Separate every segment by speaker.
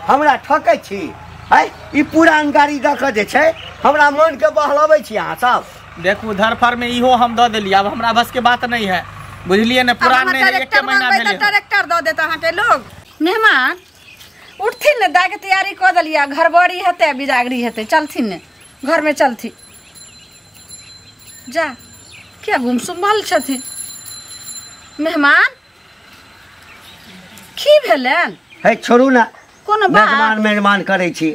Speaker 1: हमरा ठकै छी है ई पुरान गाड़ी दऽ कऽ जे छै हमरा मन के बहलबै छी अहाँ सब।
Speaker 2: देखू धरफड़ में इहो हम दऽ देली, आब हमरा बस के बात नहीं है, बुझलिए ने? पुरान नहीं है, एक महीना भेलै।
Speaker 3: ट्रैक्टर दऽ देत अहाँके लोग। मेहमान उठथिन ने, दाय के तैयारी कऽ देलियै, घरबड़ी हेतै बिदागरी हेतै, चलथिन ने घर में चलथिन। जा क्या गुमसुम भल छथिन मेहमान? की भेलनि?
Speaker 1: हे छोड़ू ना,
Speaker 3: कोनो बात
Speaker 1: मेहमान मेहमान करै छी।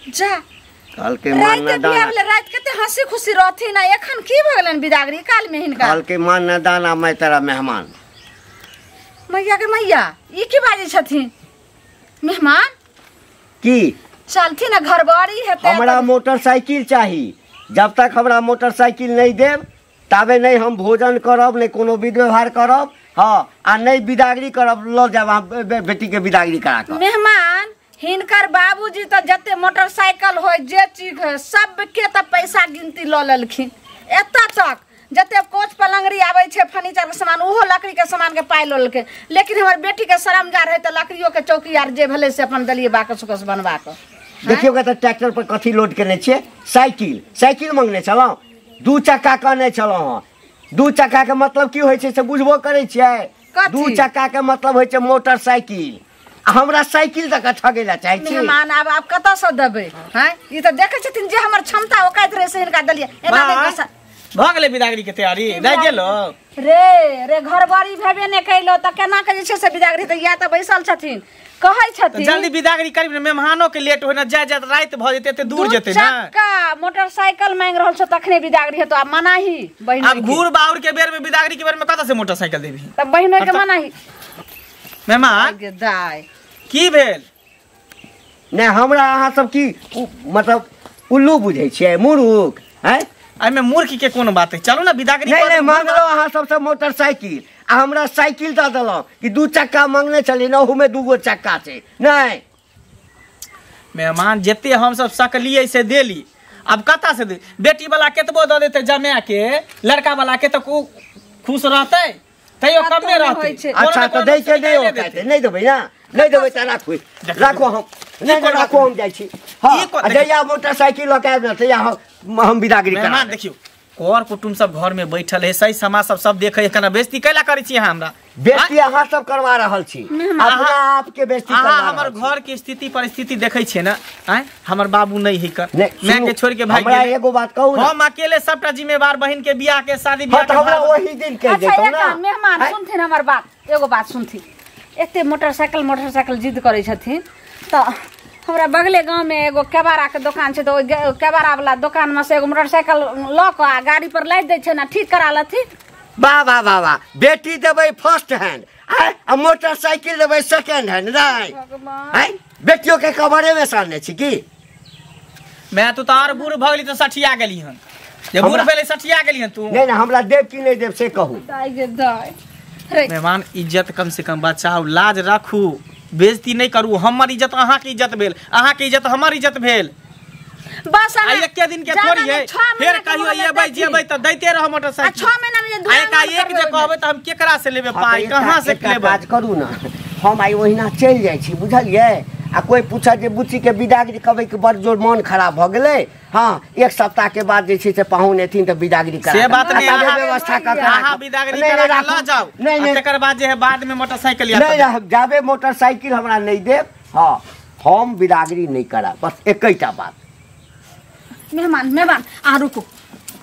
Speaker 3: जा
Speaker 1: कहलकै मान
Speaker 3: न दाना, रात कते हंसी खुशी रहथिन, आ एखन की भऽ गेलनि बिदागरी काल में हिनका?
Speaker 1: कहलकै मान न दाना मैं तेरा मेहमान।
Speaker 3: मैया के मैया ई की बाजै छथिन मेहमान?
Speaker 1: की
Speaker 3: चलथिन ने घरबारी हेतै।
Speaker 1: हमरा मोटरसाइकिल चाही, जब तक हमरा मोटरसाइकिल नहीं देब ताबे नहीं हम भोजन करब, नहीं कोनो विध व्यवहार करब, हाँ, आ नहीं बिदागरी करब। ल जाब बेटी के बिदागरी करा कऽ।
Speaker 3: मेहमान हिनकर बाबूजी तऽ जते मोटरसाइकिल होय जे चीज होय सबके तऽ पैसा गिनती लऽ लेलखिन। एतऽ तक जते कोच पलंगरी आबै छै फर्नीचर के सामान ओहो लकड़ी के सामान के पाइ लऽ लेलकै, लेकिन हमर बेटी के शरमजार है तऽ लकड़ियो के चौकी आर जे भेलै से अपन देलियै बाकस उकस बनवा कऽ।
Speaker 1: देखियौ तऽ ट्रैक्टर पर कथी लोड केने छियै? साइकिल, साइकिल मंगने छलहुँ, दू चक्का कहने छलहुँ हँ। दू चक्का के मतलब की होइ छै से बुझबो करै छियै? दू चक्का के मतलब होइ छै मोटरसाइकिल। हमरा साइकिल दऽ कऽ ठगै लए चाहै छी
Speaker 3: मेहमान? आब आब कतऽसँ देबै? हँ ई तऽ देखै छथिन जे हमर क्षमता औकात रहै से हिनका देलियै। एना नहि
Speaker 2: भऽ गेलै बिदागरी के तैयारी? नहि गेलो
Speaker 3: रे रे, घरबारी भेबे नहि कैलो तऽ केना के जे छै से बिदागरी? तऽ या तऽ बैसल छथिन कहै छथिन
Speaker 2: जल्दी बिदागरी करी ने, मेहमानो के लेट होय ना, जाय जाय राति भऽ जेतै, एते दूर जेतै ना।
Speaker 3: चक्का मोटरसाइकिल मांगि रहल छौ तखने बिदागरी हेतौ। आब मनाही बहिन,
Speaker 2: आब घूर बाउर के बेर में बिदागरी के बेर में कतऽ से मोटरसाइकिल देबही?
Speaker 3: तऽ बहिनो के मनाही।
Speaker 2: मेहमान
Speaker 3: दाय
Speaker 2: की भेल?
Speaker 1: नहि हमरा अहाँ सब की मतलब उल्लू बुझै छियै, मूर्ख? हैं
Speaker 2: एहिमे मूर्ख के कोन बात है? चलू ना बिदागरी।
Speaker 1: नहीं नहीं, मांगलो अहाँ सबसे मोटरसाइकिल आ हमरा साइकिल दऽ देलहुँ कि दू चक्का मांगने छलियै ने, ओहूमे दूगो चक्का छै। नहीं
Speaker 2: मेहमान जते हम सब सकलियै से देली, अब कतऽ से दे? बेटी वाला केतबो दऽ देतै जमा के, लड़का वाला के तऽ खुश रहतै, तैयो कमे रहतै।
Speaker 1: अच्छा तऽ दै के नहि औकात, नहि देबै ना? नहि देबै तऽ राखू, राखू हम नहीं राखू, हम जाइ छी। हाँ जहिया मोटरसाइकिल लऽ के आयब ने तहिया हम बिदागरी
Speaker 2: करब। देखियौ कर कुटुम सब घर में बैठल है, सही समाज सब सब देखे है, केना बेइज्जती कैला करै छी अहाँ? हमरा
Speaker 1: बेइज्जती अहाँ सब करवा रहल छी, अपना आप के बेइज्जती करवा।
Speaker 2: अहाँ हमर घर के स्थिति परिस्थिति देखै छियै ने? आँय हमर बाबू नहीं है कर, मैं के छोड़ के भाग
Speaker 1: हमरा एगो बात कहू,
Speaker 2: हम अकेले सबटा जिम्मेवार बहिन के बियाह के शादी बियाह
Speaker 1: के। हमरा ओही दिन कहि देतौ ना।
Speaker 3: मेहमान सुनथिन हमर बात, एगो बात सुनथिन। एते मोटरसाइकिल मोटरसाइकिल जिद करै छथिन तऽ हमरा बगले गाँव में एगो केबाड़ा के दोकान छै, तऽ ओहि केबाड़ा वाला दोकान में से एगो मोटरसाइकिल लऽ कऽ आ गाड़ी पर लादि दै छै ने, ठीक करा लथिन।
Speaker 1: वाह वाह वाह वाह, बेटी देबै फर्स्ट हैंड आ मोटरसाइकिल देबै सेकेंड हैंड। नहीं बेटियों के कबरे में सानने छी की?
Speaker 2: मैं तू तऽ आर बूढ़ भऽ गेली तऽ सठिया गेली हन, जे बूढ़ भेलै सठिया गेली हन तू।
Speaker 1: नहीं नहीं, हमरा देब कि नहीं देब से कहू।
Speaker 2: मेहमान इज्जत कम से कम बचाउ, लाज राखू, बेइज्जती नहीं करू। हमर इज्जत अहाँ के इज्जत भेल, अहाँ के इज्जत हमर इज्जत भेल।
Speaker 3: बस
Speaker 2: आ एके दिन के थोड़ी है, फेर कहियो अयबै जेबै तऽ दैते रह मोटरसाइकिल।
Speaker 3: 6 महीना में जे
Speaker 2: एका एक जे कहबै तऽ हम केकरा से लेबै पाइ, कहाँ से लेबै?
Speaker 1: काज करू ना, हम आइ ओहिना चलि जाइ छी बुझलियै, आ कोइ पूछत जे बुच्ची के बिदागरी कहबै कि बड़ जोर मन खराब भऽ गेलै, हाँ एक सप्ताह के बाद जे छै से पाहुन एथिन तऽ बिदागरी करा
Speaker 2: से बात नहीं,
Speaker 1: व्यवस्था कऽ
Speaker 2: अहाँ बिदागरी करा के लऽ जाउ, नहीं तकर बाद जे है बाद में मोटरसाइकिल
Speaker 1: नहीं जाबे मोटरसाइकिल हमरा नहीं देब, हाँ हम बिदागरी नहीं करब, बस एकैटा बात।
Speaker 3: मेहमान मेहमान अहाँ रुकू,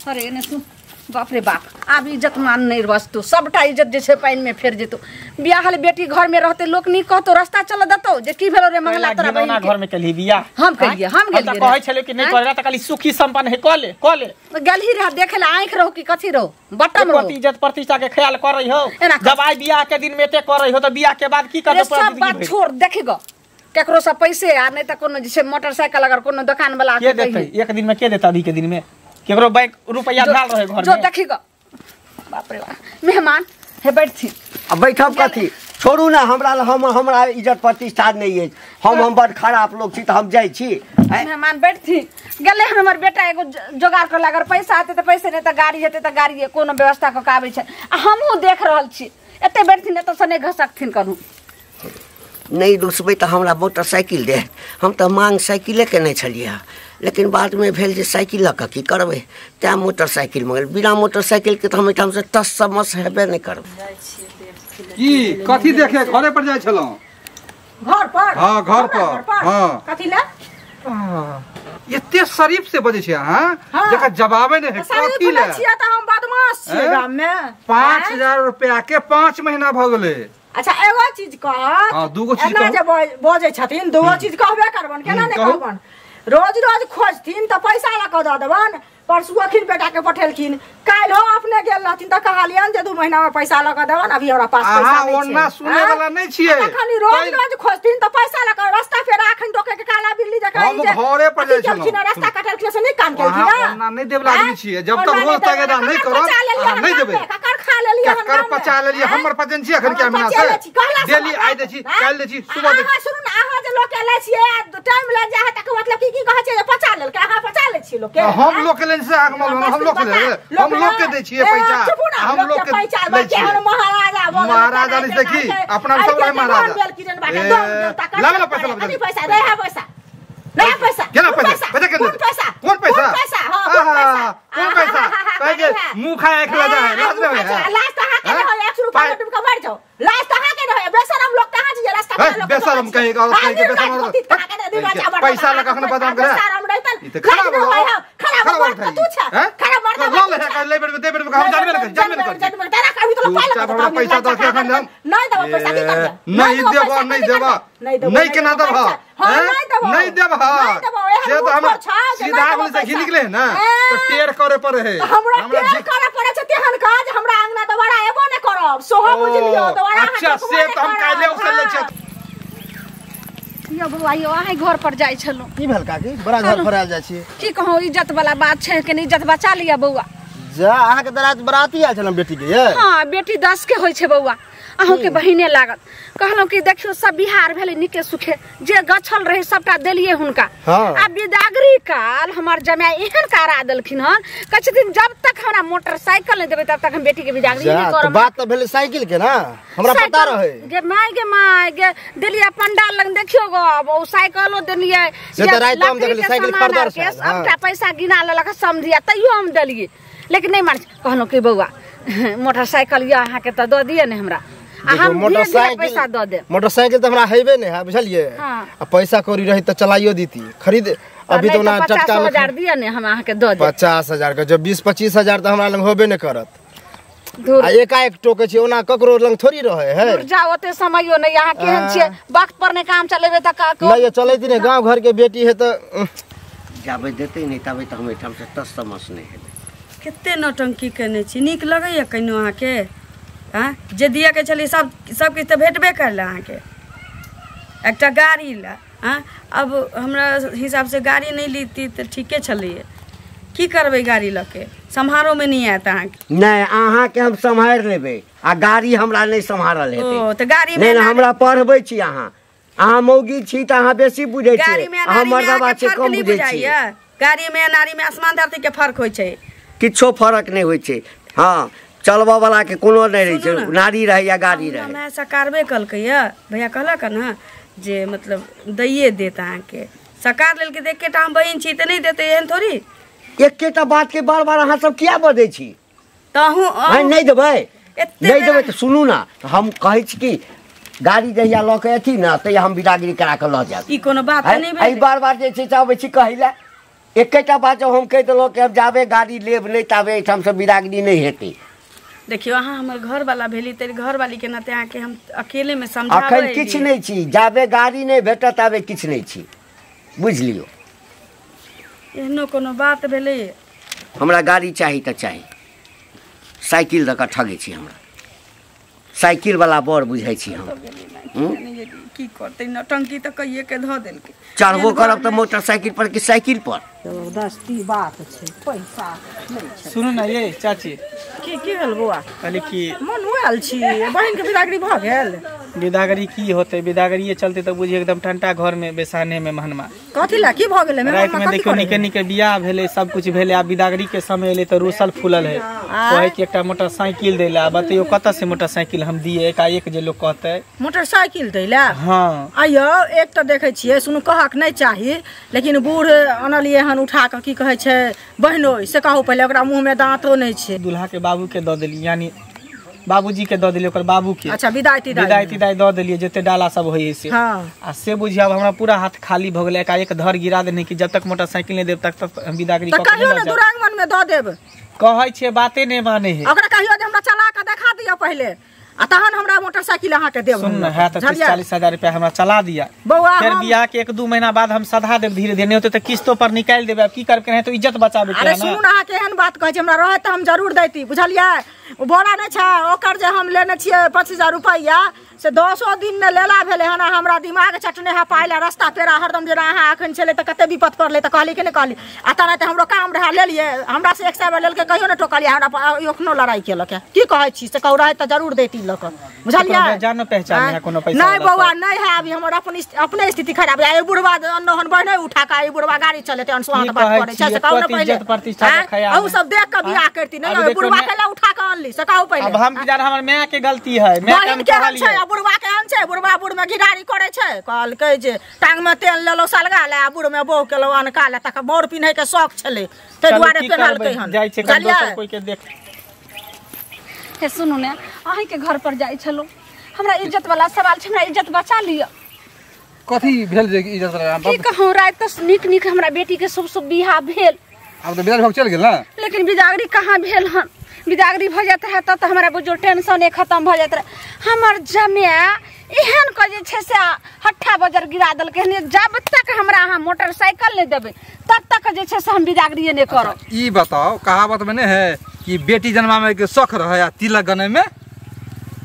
Speaker 3: अरे एने सुन, बाप रे बाप आब इज्जत मान नहीं बचतौ, सबटा इज्जत जे छै पानि में फेर जेतौ। बियाहल बेटी घर में रहते लोक नहीं कहतौ, रास्ता चल देतौ जे की भेलौ रे मंगला तोरा बहिन
Speaker 2: के घर में केलही बियाह।
Speaker 3: हम केलियै, हम गेलियै,
Speaker 2: कहै छलै कि नहीं करला त खाली सुखी संपन्न है, कह ले कह ले
Speaker 3: गेलही रह देखे ला, आंखि रहो कि कथी रहो बटम रहो,
Speaker 2: इज्जत प्रतिष्ठा के ख्याल करै हो। जब आई बियाह के दिन में एते करै हो त बियाह के बाद की करतौ?
Speaker 3: सब बात छोड़, देखी गो केकरो से पैसे आ नहीं त कोनो जे छै मोटरसाइकिल अगर कोनो दुकान वाला
Speaker 2: के देतै एक दिन में, के देतै अभी के दिन में? केकरो बैंक रुपया धाल रहे घर में
Speaker 3: जो देखी गो। बाप रे बाप मेहमान हे बैठथी।
Speaker 1: अब बैठब कथी? छोड़ू ना, हमरा हम हमरा इज्जत प्रतिष्ठा नहीं है, हम बड़ खराब लोग छी तऽ हम जाइ छी।
Speaker 3: मेहमान बैठथी गेलै हन हमर बेटा एगो जोगार करला, अगर पैसा हेतै तऽ पैसे, नहीं तऽ गाड़ी हेतै तऽ गाड़ी, कोनो व्यवस्था कऽ के आबै छै। आ हमहूँ देख रहल छी, एते बैठथिन एतऽ से नहि घसकथिन करू।
Speaker 1: नहि रुसबै तऽ हमरा मोटरसाइकिल दे। हम तऽ मांग साइकिले केने छलियै हँ, लेकिन बादमे भेल जे साइकिल लऽ कऽ की करबै, तैँ मोटरसाइकिल मङ्गल। बिना मोटरसाइकिलके तऽ हम एहिठामसँ टस सँ मस हेबे नहि करबै।
Speaker 4: की कथी देखे घरे पर जाइ छलहुँ?
Speaker 3: घर पर?
Speaker 4: हाँ घर पर। हाँ
Speaker 3: कथी ले?
Speaker 4: एते शरीफ से बजै छियै अहाँ, जकर जवाबे नहि है। कथी ले
Speaker 3: छियै तऽ हम बदमाश छियै गाम में।
Speaker 4: 5000 रुपया के 5 महीना भऽ गेलै।
Speaker 3: अच्छा एगो चीज कह।
Speaker 4: हाँ दूगो चीज
Speaker 3: एना जे बजै छथिन दूगो चीज कहबे करबन, केना नहि कहबन? रोज रोज खोजथिन तऽ पैसा लऽ कऽ दऽ देबन। परसू अखिन बेटा के पठेलखिन, काल्हि अपने गेल रहथिन तऽ कहलियनि जे 2 महीना में पैसा लऽ कऽ देबन, अभी हमरा पास पैसा नहीं छै।
Speaker 4: ओना सुनै वाला नहीं छियै।
Speaker 3: तखन रोज रोज खोजथिन तऽ पैसा लऽ कऽ रास्ता फेर अखन टोके के काला बिल्ली जकाँ
Speaker 4: हम घरे पर जाइ छलहुँ,
Speaker 3: रास्ता कटलखिन से नहि काम केलखिन।
Speaker 4: ओना नहि देबला आदमी छियै, जब तक रोज तगेदा नहि करब अहाँ नहि देबै।
Speaker 3: ककर खा लेलियै?
Speaker 4: ककर पचा लेलियै? हमर पचन छी अखन के महीना से डेली आइ दै छी, काल्हि दै छी, सुबह दै छी।
Speaker 3: सुनू ने, अहाँ जे लोक के लै छियै टाइम लागि जाइ है तकर मतलब की की कहै छियै जे पचा लेलकै? अहाँ पचा लै छियै लोक के?
Speaker 4: हम लोक के से आग मालूम, हम लोग के हम लोग के दै छियै पैसा, हम लोग के दै छियै।
Speaker 3: महाराजा
Speaker 4: महाराजा नहीं देखी अपना सब रहे महाराजा। लागल पैसा लग
Speaker 3: पैसा दे है पैसा नहीं पैसा
Speaker 4: केना पैसा पैसा केना
Speaker 3: पैसा
Speaker 4: कौन पैसा
Speaker 3: हां
Speaker 4: कौन पैसा कहे के मुंह खाए एकला जा है लाज नहीं है।
Speaker 3: लाज त हां के रहो, 100 रुपया डूब के मर जाओ। लाज त हां के रहो, बेशरम लोग कहां छी रास्ता पर लोग
Speaker 4: बेशरम कहे के कहे के बेशरम पैसा लगा अखन बदनाम करे।
Speaker 3: बेशरम रहतन
Speaker 4: ई त खराब हो
Speaker 3: खराब मर्द तू छ, खराब मर्द
Speaker 4: ल ले है ले बेर दे बेर हम जानबे न कर, जानबे न कर,
Speaker 3: जानबे तारा कभी तो पाइल
Speaker 4: हमरा पैसा दऽ के अखन हम
Speaker 3: नहीं देबो पैसा। की करबे?
Speaker 4: नहीं देबो, नहीं देबो, नहीं केना देबो?
Speaker 3: हां नहीं देबो,
Speaker 4: नहीं देबो। से तो हम सीधा बोले से घी निकले है ना तो टेर करे पर है।
Speaker 3: हमरा टेर करे पड़े छै तेहन काज, हमरा अंगना दोबारा एबो नै करब सोहो बुझलियो दोबारा।
Speaker 4: अच्छा से तो हम काल्हि उसल लै छी।
Speaker 3: यो बौआ यो अहाँ घर पर जाइ छलहुँ।
Speaker 5: की भेल काकी? बड़ा घर पर आयल जाइ छी।
Speaker 3: की कहूँ इज्जत वाला बात छै, कनी इज्जत बचा लिअ बौआ।
Speaker 5: जा अहाँ के दराज बराती आयल छलहुँ बेटी के ये?
Speaker 3: हाँ बेटी 10 के होइ छै बौआ, अहूँ के बहिने लागत। कहलहुँ कि देखियौ सब बिहार भेलै नीके सुखे, जे गछल रहे सबटा देलियै हुनका।
Speaker 5: हाँ।
Speaker 3: आ बिदागरी काल हमर जमाय एहन करा देलखिन हन, कहै छथिन जब तक हमरा मोटरसाइकिल नहि देबै तब तक हम बेटी के बिदागरी नहि करब।
Speaker 5: बात तऽ भेलै साइकिल के ना, हमरा पता रहे।
Speaker 3: गे my गे my गे देलियै पंडाल लग देखियौ गो, ओ साइकिलो देलियै
Speaker 5: से तऽ राति हम देखलियै साइकिल खरीदर
Speaker 3: के सबटा पैसा गिना लेलक समझिया, तैयो हम देलियै लेकिन नहि मान। कहलहुँ कि बौआ मोटरसाइकिल यऽ अहाँके तऽ दऽ दिअ ने हमरा, पैसा दऽ देब।
Speaker 5: मोटरसाइकिल तऽ हमरा हेबे नहि है बुझलियै, आ पैसा कौड़ी रही तऽ चलाइयो दीती खरीद। अभी तऽ ओना चटका में
Speaker 3: 50,000 दिअ ने हम अहाँके दऽ देब।
Speaker 5: 50,000 के जो 20-25 हजार तऽ हमरा लग होबे नहि करत। आ एकाएक टोके छी, ओना ककरो लग थोड़ी रहे है।
Speaker 3: जाओ ओते समयो नहि, अहाँ केहन छियै वक्त पर नहि काम चलेबै तऽ
Speaker 5: नहि चलैती नहि, गाँव घर के बेटी है तऽ
Speaker 1: जाबे देतै नहि ताबे तऽ हम एहिठामसँ टस समस नहि हेबै।
Speaker 6: कते नौटंकी केने छी, नीक लगैया कहिनो अहाँके? हाँ जे दिअ के छलै सब सबकिछु तऽ भेटबे करल अहाँके, एकटा गाड़ी लए। हाँ अब हमरा हिसाबसँ गाड़ी नहि लीती तऽ ठीके छलैए। की करबै गाड़ी लऽ के, सम्हारोमे नहि आयत अहाँके।
Speaker 1: नहि अहाँके हम सम्हारि लेबै, आ गाड़ी हमरा नहि सम्हारल हेतै।
Speaker 6: ओ तऽ गाड़ी
Speaker 1: नहि हमरा पढ़बै छी अहाँ, अहाँ मौगी छी तऽ अहाँ बेसी बुझै छी, अहाँ मर्दबा छी कम बुझै छी।
Speaker 6: गाड़ी में नारी में आसमान धरती के फर्क होइ छै।
Speaker 1: किछो फर्क नहि होइ छै। हाँ चलबऽ वाला के कोनो नहि रहै छै, नारी रहै या गाड़ी रहै।
Speaker 6: हमरा सकारबे कलकै भैया, कहलक ने जे मतलब दैये देत अहाँके, सकार लेलकै तऽ एकेटा हम बहिन छी तऽ नहि देतै, एहन थोड़ी।
Speaker 1: एकेटा बात के बार बार अहाँ सब किया बजै छी?
Speaker 6: तऽ अहूँ
Speaker 1: नहि देबै, नहि देबै तऽ सुनू ना, हम कहै छी कि गाड़ी जहिया लऽ के अथी ने तहिया हम बिदागरी करा कऽ लऽ जायब।
Speaker 6: ई कोनो बात नहि भेलै।
Speaker 1: एहि बार बार जे छै से अबै छी कहै लए, एकेटा बात जब हम कहि देलहुँ कि हम जाबे गाड़ी लेब नहि ताबे एहिठामसँ बिदागरी नहि हेतै।
Speaker 6: देखियौ अहाँ हमर घरवाला भेली तऽ घरवाली के नाते अहाँके हम अकेलेमे समझाबै।
Speaker 1: अखन किछु नहि छी, जाबे गाड़ी नहि भेटत ताबे किछु नहि छी, बुझि लियौ।
Speaker 6: एहनो कोनो बात भेलै?
Speaker 1: हमरा गाड़ी चाही तऽ चाही, साइकिल दऽ कऽ ठगै छी हमरा, साइकिल वाला बड़ बुझै छी हम।
Speaker 6: की करतै, नौटंकी तऽ कहिए के धऽ देलकै।
Speaker 1: चढ़बो करब तऽ मोटरसाइकिल पर कि साइकिल पर?
Speaker 3: जबरदस्ती बात छै, पैसा नहि छै।
Speaker 2: सुनू ने ये चाची।
Speaker 3: की की भेल बौआ?
Speaker 2: कहली कि
Speaker 3: मन आयल छी, बहिन के बिदागरी भऽ गेल?
Speaker 2: बिदागरी की होते बिदागरी चलते तो बुझी एकदम ठंडा घर में बेसाने में महनमा
Speaker 7: कथी ला की भ गेलै
Speaker 2: रात में देखियो निके निके बियाह भेलै सब कुछ भेलै आ बिदागरी के समय एलै त रोसल फूलल है कहै कि एकटा मोटरसाइकिल देला बतैयो कत से मोटरसाइकिल हम दिए एकाएक जे लोग कहतै
Speaker 7: मोटरसाइकिल देला।
Speaker 2: हां
Speaker 7: आइयो एक त देखै छियै सुनु कहक नहीं चाही लेकिन बूढ़ अनलिए हन उठा के की कहै छै बहनोई से कहू पहिले ओकरा मुंह में दांतो नहीं छै।
Speaker 2: दुल्हा के बाबू के the देली यानी बाबूजी के the देलियै ओकर बाबू के।
Speaker 7: अच्छा विदाई तिदाई
Speaker 2: विदाई तिदाई the देलियै जते डाला सब होय से।
Speaker 7: हां
Speaker 2: आ से बुझियो अब हमरा पूरा हाथ खाली भ गेलै एकाएक धर गिरा देने कि जब तक मोटरसाइकिल नहीं देब तब तक हम बिदागरी
Speaker 7: क कहियो ने दुरागमन में the देब
Speaker 2: कहै छै बाते नहीं माने है
Speaker 7: ओकरा कहियो जे हमरा चला के देखा दियो पहिले आ तहन हमरा मोटरसाइकिल अहाँ के देब।
Speaker 2: सुन है त 30-40 हजार रुपया हमरा चला दिया
Speaker 7: बौआ
Speaker 2: फिर बियाह के 1-2 महीना बाद हम सधा देब धीरे धीरे नहीं होते त किस्तो पर निकाल देब अब की करब के तो इज्जत बचाबे के
Speaker 7: अरे
Speaker 2: है ना।
Speaker 7: सुनू ना अहाँ के एहन बात कहै छी हमरा रहत त हम जरूर दैती बुझलियै ओ बोरा नहीं छै ओकर जे हम लेने छियै 25,000 रुपया से 10 दिन ने लेला भेलै हन हमरा दिमाग चटने है पाइला रास्ता पेरा हरदम जेना अहाँ अखन छलै त कते विपत पड़लै त कहली के नहीं कहली आ तना त हमरो काम रहा लेलियै हमरा से 100 बेर लेलकै कहियो ने टोकलियै हमरा एखनो लड़ाई केलक की कहै छी से कहू रहत त जरूर दैती लक बुझलियै
Speaker 2: जानो पहचान है कोनो पैसा
Speaker 7: नहीं बौआ नहीं है अभी हमर अपन अपने स्थिति खराब है बुढ़वा अन्नहन बढ़ने उठा के बुढ़वा गाड़ी चलेते अनसुहान बात करै छै से कहू ने पहिले अहू सब देख के बियाह करती नहीं बुढ़वा के ला उठा के अनली से कहू पहिले
Speaker 2: अब हम की जान हमर माय के गलती है माय
Speaker 7: के हम छै आ बुढ़वा के अन छै बुढ़वा बुढ़ में घिघारी करै छै कहलकै जे टांग में तेल लेलो सलगा ले आ बुढ़ में बहू केलो अनका ले तक मोर पिन्है के शौक छलै तै दुआरे पेन्हलकै हन
Speaker 2: जाइ छै दोसर कोई के देख
Speaker 3: हे सुनू ने अहीं के घर पर जाइ छलो हमरा इज्जत वाला सवाल छै हमरा इज्जत बचा लिअ।
Speaker 4: कथी भेल जे इज्जत वाला
Speaker 3: की कहूं रात त नीक नीक हमरा बेटी के शुभ शुभ बियाह भेल
Speaker 4: आब त बिदागरी भग चल गेल ना
Speaker 3: लेकिन बिदागरी कहाँ भेल हन बिदागरी भ जात रहे त हमरा बुझो टेंशन खत्म भ जात रहे हमर जमिया एहन क जे छै से हट्ठा बजर गिरा देलकै हन जब तक हमरा अहाँ मोटरसाइकिल नहीं देबै तब तक जे छै से हम बिदागरी नहीं करब।
Speaker 4: ई बताओ कहावत में नहीं है कि बेटी जन्मावे के शौक रहे आ तिलक गने में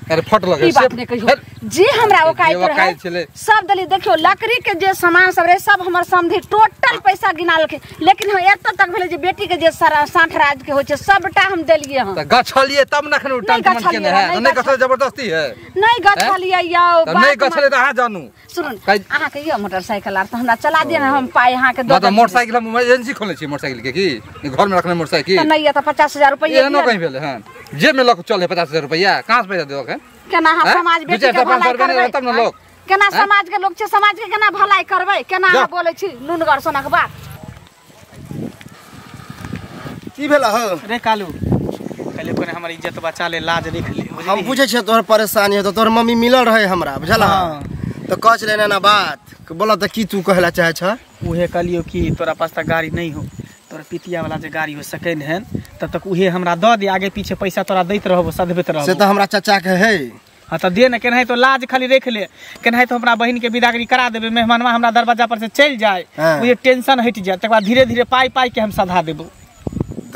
Speaker 4: अरे फट लगे
Speaker 3: ई बात नहीं कहियो जे हमरा ओकाइत रहे सब दली देखियो लकड़ी के जे सामान सब रहे सब हमर समधी टोटल पैसा गिनालके लेकिन हम एत तक भेलै जे बेटी के जे सारा साठ राज के होय छै सबटा हम देलिए हम
Speaker 4: त गछलिए तब नखन उ टांग मन केने है नहीं गछल जबरदस्ती है
Speaker 3: नहीं गछलिए यौ
Speaker 4: त नहीं गछले त अहाँ जानू
Speaker 3: सुन अहाँ के यो मोटरसाइकिल आर त हमरा चला दिए ना हम पाई अहाँ के
Speaker 4: मतलब मोटरसाइकिल हम एजेंसी खोलने छी मोटरसाइकिल के की घर में रखने मोटरसाइकिल
Speaker 3: त नहीं त 50,000 रुपया
Speaker 4: एहनो कहीं भेलै हन जे में लक चले 50,000 रुपया कहां से पैसा देलक है
Speaker 3: केना अहाँ समाज बेटी के भलाई करबै
Speaker 4: तब न लोग
Speaker 3: केना समाज के लोग छै समाज के केना भलाई करबै केना अहाँ बोलै छी नुनगर सोना के बात
Speaker 5: की भेल हो
Speaker 2: रे कालू कहले कोने हमर इज्जत बचा ले लाज रख ले
Speaker 5: हम बुझै छियै तोहर परेशानी है तोहर मम्मी मिलल रहे हमरा बुझला त कह छलै ना बात बोला त की तू कहला चाहे छ
Speaker 2: उहे कहलियो कि तोरा पास त गाड़ी नहीं हो तोरा पितिया वाला जे गाड़ी हो सकेन हन तब तक उहे हमरा the they आगे पीछे पैसा तोरा दैत रहबो सधबैत रहबो
Speaker 5: से त हमरा चाचा के है।
Speaker 2: हां त दे न केनाहि तो लाज खाली रख ले केनाहि तो हमरा बहिन के बिदागरी करा देबे मेहमानवा हमरा दरवाजा पर से चल जाए उहे टेंशन हट जाए तकर बाद धीरे धीरे पाई पाई के हम सधा देबो।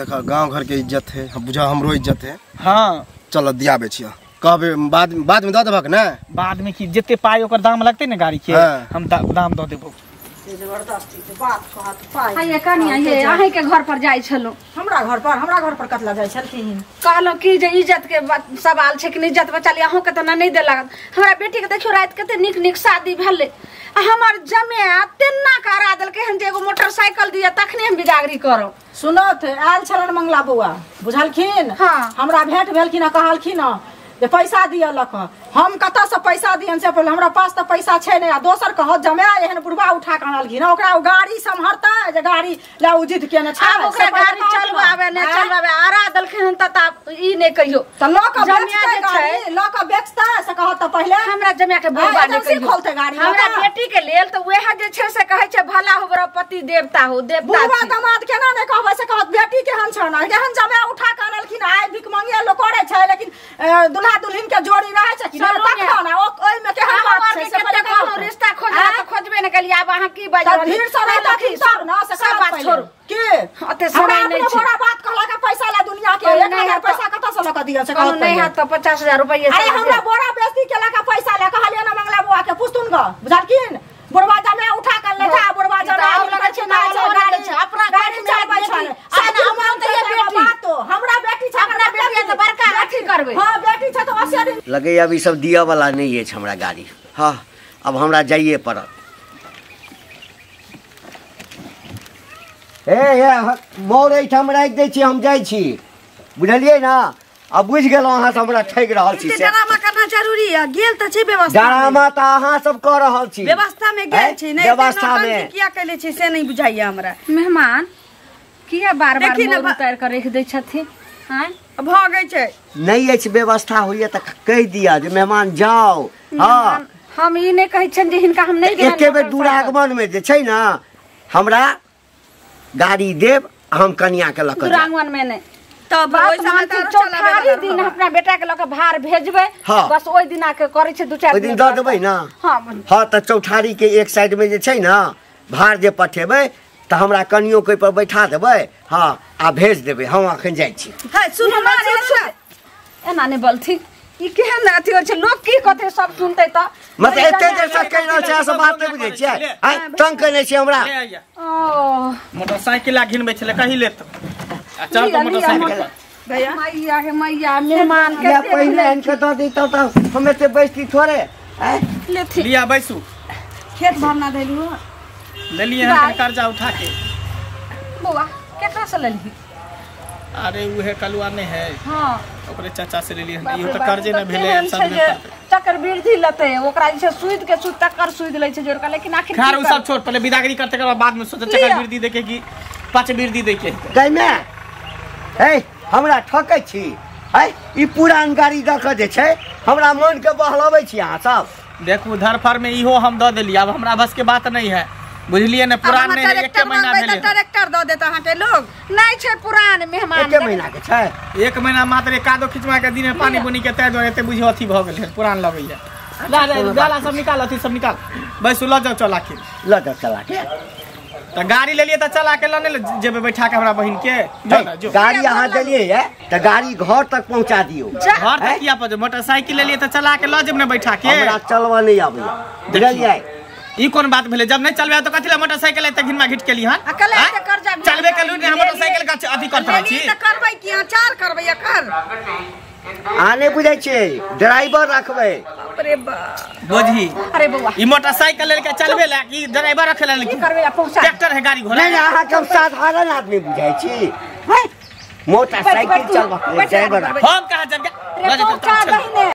Speaker 5: देखा गांव घर के इज्जत है हम बुझा हमरो इज्जत है।
Speaker 2: हां
Speaker 5: चल दियाबे छियो कहबे बाद बाद में the देबक ना
Speaker 2: बाद में की जते पाई ओकर दाम लगतै ने गाड़ी के हम दाम the देबो।
Speaker 7: जबरदस्ती के बात कहत पाई
Speaker 3: आइए कनिया ये अहीं के घर पर जाइ छलो
Speaker 7: हमरा घर पर कतला जाइ छलखिन
Speaker 3: कहलो कि जे इज्जत के सवाल छै कि इज्जत बचा लिया अहूँ के त नहीं देलक हमरा बेटी के देखियो रात कते नीक नीक शादी भेलै आ हमर जमिया तेना करा देलकै हन जे एगो मोटरसाइकिल दिया तखने हम बिदागरी करब।
Speaker 7: सुनत आयल छलन मंगला बौआ बुझलखिन।
Speaker 3: हां
Speaker 7: हमरा भेंट भेलखिन कहलखिन जे पैसा दिअ लक हम कतऽ से पैसा दियन से पहिले हमरा पास त पैसा छै नहीं आ दोसर कहत जमाय एहन बुढ़वा उठा के अनलखिन ओकरा ओ गाड़ी सम्हरतै जे गाड़ी ला उ जिद केने छै
Speaker 3: आब ओकरा गाड़ी चलबावे ने चलबावे आरा देलखिन त ई नै कहियो
Speaker 7: त ल के बेचतै गाड़ी ल के बेचतै से कहत त पहिले
Speaker 3: हमरा जमाय के बुढ़वा नै कहियो
Speaker 7: खोलतै गाड़ी
Speaker 3: हमरा बेटी के लेल त वएह जे छै से कहै छै भला हो बड़ा पति देवता हो देवता
Speaker 7: बुढ़वा दामाद केना नै कहबै से कहत बेटी केहन छ न केहन जमाय उठा के अनलखिन आइ भीख मंगिया लोक करै छै लेकिन दुल्हा दुल्हन के जोड़ी रहै छै कि तखन ओइ में केहन बात छै से पहिले
Speaker 3: कहू रिश्ता खोजला त खोजबे नै केलियै आब अहाँ की बाजि रहल
Speaker 7: भीड़ से रहतखिन तब न से
Speaker 3: सब बात छोड़ू
Speaker 7: के
Speaker 3: अते सुनाइ नै छै
Speaker 7: बड़ा बात कहला के पैसा ला दुनिया के 1000 पैसा कतऽ से ल के दिअ से
Speaker 3: कहू नै हैत त 50000 रुपैया
Speaker 7: अरे हमरा बोरा बेइज्जती केला के पैसा ला कहलियै ना मंगला बुआ के पुछतुन ग बुझलखिन बुढ़वा जमे उठा के लेता बुढ़वा जमे
Speaker 3: लगै छै ना गाड़ी छै अपना गाड़ी चलबै छै
Speaker 7: अपना हमरा बेटी छै
Speaker 3: अपना बेटी त बड़का अथी करबै।
Speaker 7: हां बेटी छै त
Speaker 1: लगैया अब ई सब दिअ वाला नहि अछि हमरा गाड़ी। हाँ अब हमरा जाइए पड़त। हे हे मोर एहिठाम राखि दै छी, हम जाइ छी, बुझलियै ना? अब बुझि गेलहुँ अहाँ सब हमरा ठकि रहल छी।
Speaker 6: डरामा करना जरूरी है, गेल तऽ छै व्यवस्था।
Speaker 1: डरामा तऽ अहाँ सब कऽ रहल छी,
Speaker 6: व्यवस्था में गेल छी नहि
Speaker 1: व्यवस्था में
Speaker 6: किया कैले छी से नहीं बुझाइया हमरा।
Speaker 3: मेहमान किया बार बार मोर उतारि कऽ राखि दै छथिन? आँय
Speaker 6: भऽ गेल छै
Speaker 1: नहि अछि व्यवस्था होइया तऽ कहि दिअ जे मेहमान जाओ। हाँ
Speaker 3: हम ई नहि कहै छियनि जे हिनका हम नहि
Speaker 1: एके बेर दुरागमन में जे छै ना हमरा गाड़ी देब, हम कनिया के लऽ कऽ
Speaker 3: दुरागमन में नहि
Speaker 6: तब ओहि समय तऽ
Speaker 3: चौठारी दिन अपना बेटा के लऽ कऽ भार भेजबै, बस ओहि दिन आके करै छै दू चारि
Speaker 1: दिन दऽ देबै ना। हाँ तऽ चौठारी के एक साइड में जे छै ना भार जे पठेबै तऽ हमरा कनियो के पर बैठा देबै। हाँ आ भेज देबै, हम अखन जाइ छी।
Speaker 6: सुनू ना
Speaker 3: एना नहि बोलथिन, ई केहन अथी होइ छै, लोक की कहतै सब सुनतै तऽ
Speaker 1: मतलब एते देर से कहि रहल छै, सब बात नहि बुझै छियै? आँय तंग केने छी हमरा।
Speaker 3: ओ
Speaker 2: मोटरसाइकिल आ घिनबै छलै कही लेत आ चल तऽ मोटरसाइकिल पर।
Speaker 3: भैया मैया हे मैया मेहमान के
Speaker 1: पहिने आनि कऽ दऽ दैतहुँ तऽ हम एते बैसती थोड़े। आँय
Speaker 3: लेथिन
Speaker 2: लिया बैसू।
Speaker 6: खेत भरना देलू
Speaker 2: लेलियै हन कर्जा उठा के।
Speaker 3: बौआ केकरा से लेलही?
Speaker 2: अरे उहे कलुआ नहीं है।
Speaker 3: हाँ
Speaker 2: ओकरे चाचा से लेलियै हन, इहो तऽ कर्जे नहि भेलै सब
Speaker 3: चक्रवृद्धि लतै ओकरा जे छै सूद के सूद तकर सूद लै छै जोड़का, लेकिन आखिर
Speaker 2: खैर उ सब छोड़, पहले विदागरी करते कर बाद में सोचे चक्रवृद्धि देके कि पाँच वृद्धि देके।
Speaker 1: गइमे ए हमरा ठकै छी? है ई पुरान गाड़ी दऽ कऽ जे छै हमरा मन के बहलबै छी अहाँ सब।
Speaker 2: देखू धरफर में इहो हम दऽ देली, अब हमरा बस के बात नहीं है, बुझलिए ने? पुरान नहीं है, एक महीना भेलै
Speaker 6: ट्रैक्टर दऽ देत अहाँ के लोग।
Speaker 3: नहीं छै पुरान मेहमान,
Speaker 1: एक महीना के छै,
Speaker 2: एक महीना मात्र कादो खिचवा के दिन में पानी बुनी के तै दुआरे एते बुझियो अथी भऽ गेल है, पुरान लगैया। ला ला डाला सब निकाल, अथी सब निकाल, बैसू लऽ जाओ चला के,
Speaker 1: लऽ जाओ चला के।
Speaker 2: तऽ गाड़ी लेलिए तऽ चला के लऽ ने जेबै बैठा के हमरा बहिन के। जो ना जो
Speaker 1: गाड़ी अहाँ देलिए है तऽ गाड़ी घर तक पहुंचा दियौ।
Speaker 2: घर तक किया पहुंचे? मोटरसाइकिल लेलिए तऽ चला के लऽ जेब ने बैठा के।
Speaker 1: हमरा चलबऽ नहि आबैया, बुझलियै?
Speaker 2: ई कोन बात भेलै? जब नहीं चलबे तऽ कथि ला मोटरसाइकिल एते घिनमा घिट केली हन? चलबे केलू ने मोटरसाइकिल का अथी करत रहै छी
Speaker 6: तऽ करबै की? अचार करबै एकर?
Speaker 1: आ नहि बुझै छियै, ड्राइवर रखबै।
Speaker 6: बाप रे बाप
Speaker 2: बुझी।
Speaker 3: अरे बौआ
Speaker 2: ई मोटरसाइकिल लेके चलबे ला कि ड्राइवर रखे ला?
Speaker 3: की करबै पहुंचा
Speaker 2: ट्रैक्टर है गाड़ी घोड़ा
Speaker 1: नहीं। अहाँ के हम साधारण आदमी बुझै छी, मोटरसाइकिल चलबै ड्राइवर
Speaker 2: हम कहाँ चल के
Speaker 3: पहुंचा दही ने।